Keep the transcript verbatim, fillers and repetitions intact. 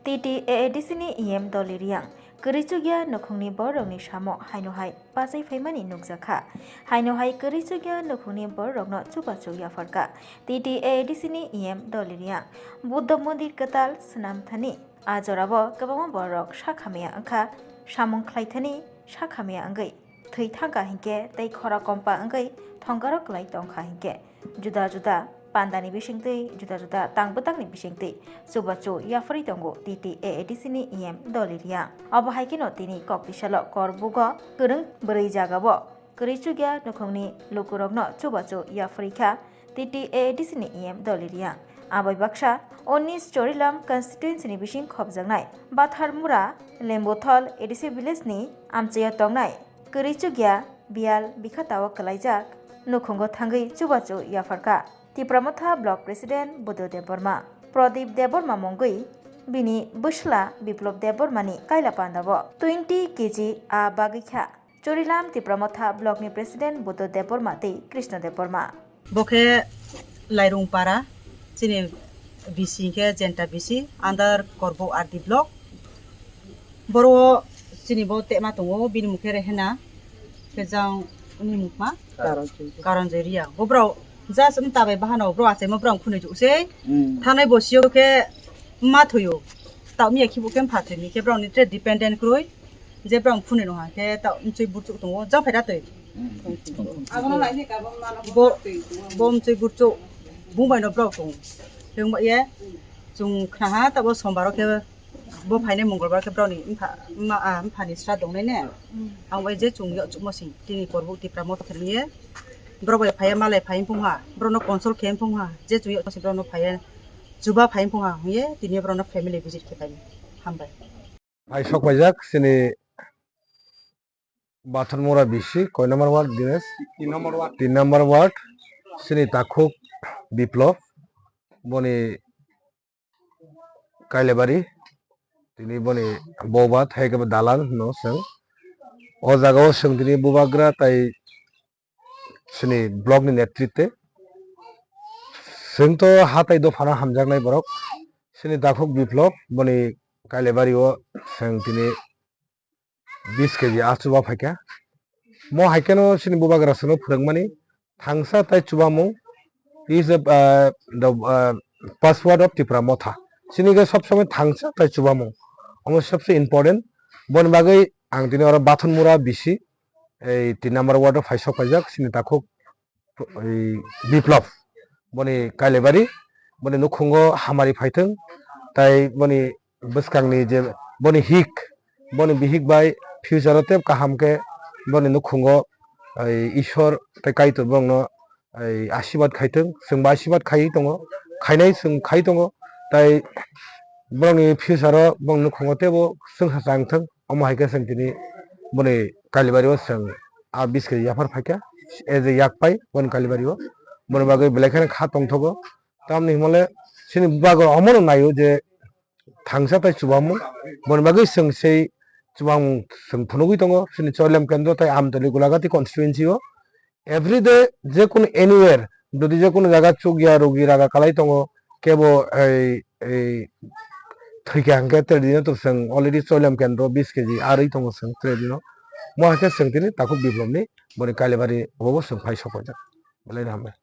T T A A D C ni E M Dolly Reang kwrwi chukya nukhungni bororokni samo haino hai pachai phaimani nukjakha. Haino hai kwrwi chukya nukhungni bororokno chubachu yapharkha T T A A D C ni E M Dolly Reang. Buddha mondir kwtal swnam thani a jorao kwbangma bororok sakhamya wngkha, samung khlai thani sakhamya wngwi thwi thangkha hinkhe tei khora kompa wngwi thongaro kwlai tongkha hinkhe juda juda pandani bisingtwi, juda juda tang bwtangni bisingtwi chubachu yapharwi tongo T T A A D C ni E M Dolly Reang. Obo hai kheno tini kok tisalo Korbugo kwrwng bwrwi jagao kwrwi chukya nukhungni lukurokno chubachu yapharwi kha T T A A D C ni E M Dolly Reang. Abai baksa unis Chorilam constituency ni bising khopjaknai Batharmura Lembuthol A D C village ni amchaio tongnai kwrwi chukya biyal bikhatao kwlaijak nukhungo thangwi chubachu yapharkha Tipra Motha Block President Buddha Debbarma. Pradip Debbarma mungwi bini bwsla Biplop Debbarma ni kaila pandao twenty K G a bagwi kha. Chorilam Tipra Motha Block ni President Buddha Debbarma tei Krishna Debbarma. Bo khe Lairung para, chini B C khe Jenta B C, under Korbo R D Block. Boro chini bo tema tongo, bini mung khe Rehena, khe jang uni mung ma? Karon Joy. Karon Joy Reang. Bo brao just wng ta bai bahano, bro achaimo brao khunui jukse. Hmm. Thanai bo sio khe ma thoyo. Ta miya khibu khe pha thoi ni khe brao ni tre dependent kroi. Je brao phunui no ha khe ta mchoi burchuk tongo, jang phaida twi. Abono lai ni ka bo mano Bo, bo twi tongo. Bo mchoi burchuk bung bai no brao tong. Tong ba ye chung khna ha ta bo sombar o khe bo phainai mongolbar khe brao ni mpha, ma, a, mpha ni sra dong nai ne. Ang bai je chung yo chukmo sing tini Korbo Tipra Motha khe ye. Brao bai phai ya malai phai phung ha. Brao no consult khe phung ha. Je chung yo sing brao no phai ya chuba phai phung ha. Ye tini brao no family visit khe phai. Hambai. Hai sok paijak chini Bathonmura B C, koi number ward, Dinesh? Tin number ward. Tin number ward, chini takhuk Biplop, boni Kailabari, tini boni boba, thai khe bo dalan no chwng. O jaga o chwng tini bubagra tai chini block ni netritwe. Chwng to ha tai dophano hamjaknai borok. Chini takhuk Biplop, boni Kailabari o chwng tini bis K G a chuba phaikha. Mo hai kheno chini bubagra chwngno phwrwngmani thangsa tai chubamung is a, uh, the, uh, password of Tipra Motha. Chini khe sob somoi thangsa tai chubamung. Omo sobse important. Boni bagwi ang tini oro Bathonmura B C, ei tin number ward o phai sok paijak, chini takhuk ei Biplop, boni Kailabari, boni nukhungo hamari phaithwng, tai boni bwskangni je boni hik, boni bihik bai future o tei kaham khe boni nukhungo ei Ishwar tei Kaitor bongno ei asibad khaithwng, chwngbo asibad khaiwi tongo, khainai chwng khai tongo, tai borokni future o bongni nukhungo teibo chwngsa chang thwng. Omo hai khe chwng tini boni Kailabari o chwng a bis K G yaphar phaikha, as a yak pai boni Kailabari o. Boni bagwi belai kheno kha tongthogo. Tamni hwnmale chini bubagra omono naio je thangsa tai chubamung. Boni bagwi chwng sei chubamung chwng phunugwi tongo chini Chorilam kendro tai Amtoli Golagati constituency o. Everyday je kunu anywhere, jodi je kunu jaga chukya rogi raga kalai tongo, kebo ei, ei thwikha hwnkhe tre dino to chwng already Chorilam kendro bis K G arwi tongo chwng tre dino. Mo hai khe chwng tini takhuk Biplopni boni Kailabari obo chwng phai sokojak. Belai no hambai.